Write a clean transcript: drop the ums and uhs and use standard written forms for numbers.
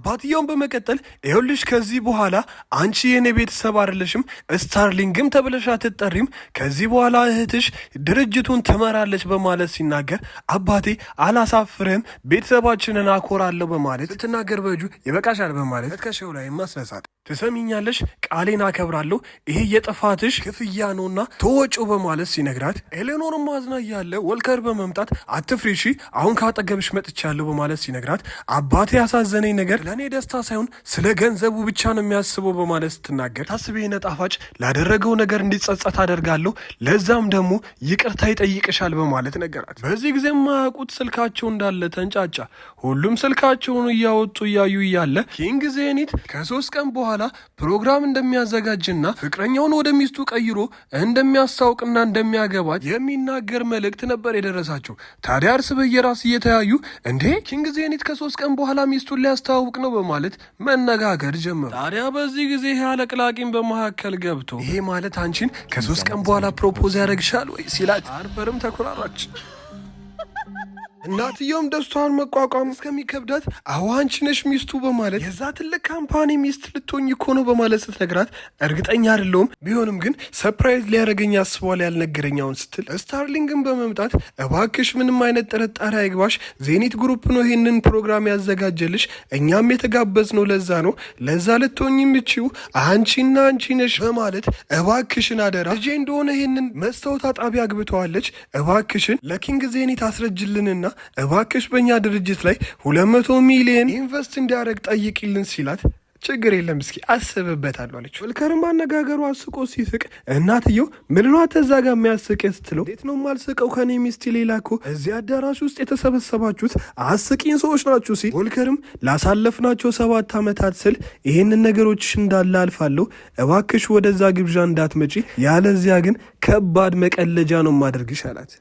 አባትየውን በመቀጠል ይኸውልሽ ከዚህ በኋላ አንቺ የኔ ቤተሰብ አይደለሽም፣ ስታርሊንግም ተብለሽ አትጠሪም፣ ከዚህ በኋላ እህትሽ ድርጅቱን ትመራለች በማለት ሲናገር አባቴ አላሳፍርህም፣ ቤተሰባችንን አኮራለሁ በማለት ስትናገር በእጁ ይበቃሻል በማለት ትከሻው ላይ ማስነሳት፣ ትሰሚኛለሽ፣ ቃሌን አከብራለሁ፣ ይሄ የጥፋትሽ ክፍያ ነውና ተወጪው በማለት ሲነግራት ኤሌኖርም አዝና እያለ ወልከር በመምጣት አትፍሪ እሺ፣ አሁን ካጠገብሽ መጥቻለሁ በማለት ሲነግራት አባቴ ያሳዘነኝ ነገር ለእኔ ደስታ ሳይሆን ስለ ገንዘቡ ብቻ ነው የሚያስበው በማለት ስትናገር ታስቤ ጣፋጭ ላደረገው ነገር እንዲጸጸት አደርጋለሁ፣ ለዛም ደግሞ ይቅርታ ይጠይቅሻል በማለት ነገራት። በዚህ ጊዜ የማያውቁት ስልካቸው እንዳለ ተንጫጫ። ሁሉም ስልካቸውን እያወጡ እያዩ እያለ ኪንግ ዜኒት ከ3 ቀን በኋላ ፕሮግራም እንደሚያዘጋጅና ፍቅረኛውን ወደ ሚስቱ ቀይሮ እንደሚያስታውቅና እንደሚያገባት የሚናገር መልእክት ነበር የደረሳቸው። ታዲያ እርስ በየራስ እየተያዩ እንዴ፣ ኪንግ ዜኒት ከ3 ቀን በኋላ ሚስቱን ሊያስተዋውቅ ነው በማለት መነጋገር ጀመሩ። ታዲያ በዚህ ጊዜ ይሄ አለቅላቂም በመካከል ገብቶ ይሄ ማለት አንቺን ከ3 ቀን በኋላ propose ያደርግሻል ወይ ሲላት አርበርም ተኩራራች። እናትየውም ደስታዋን መቋቋም እስከሚከብዳት አዎ አንቺ ነሽ ሚስቱ በማለት የዛ ትልቅ company ሚስት ልትሆኝ እኮ ነው በማለት ስትነግራት እርግጠኛ አይደለሁም፣ ቢሆንም ግን surprise ሊያደርገኝ አስቧል ያልነገረኛውን ስትል ስታርሊንግን በመምጣት እባክሽ ምንም አይነት ጥርጣሬ አይግባሽ፣ ዜኒት ግሩፕ ነው ይህንን ፕሮግራም ያዘጋጀልሽ፣ እኛም የተጋበዝነው ለዛ ነው፣ ለዛ ልትሆኝ የምችው አንቺና አንቺ ነሽ በማለት እባክሽን አደራ ልጄ እንደሆነ ይህንን መስታወት አጣቢ አግብተዋለች፣ እባክሽን ለኪንግ ዜኒት አስረጅልንና እባክሽ በእኛ ድርጅት ላይ 200 ሚሊዮን invest እንዲያደርግ ጠይቂልን ሲላት ችግር የለም እስኪ አስብበታለሁ አለች። ወልከርም አነጋገሩ አስቆ ሲስቅ እናትየው ምንኗ ተዛ ጋር የሚያስቅ ስትለው እንዴት ነው የማልስቀው፣ ከኔ ሚስት ሌላ እኮ እዚህ አዳራሽ ውስጥ የተሰበሰባችሁት አስቂኝ ሰዎች ናችሁ ሲል ወልከርም ላሳለፍናቸው 7 ዓመታት ስል ይህንን ነገሮች እንዳለ አልፋለሁ፣ እባክሽ ወደዛ ግብዣ እንዳትመጪ፣ ያለዚያ ግን ከባድ መቀለጃ ነው ማደርግሽ አላት።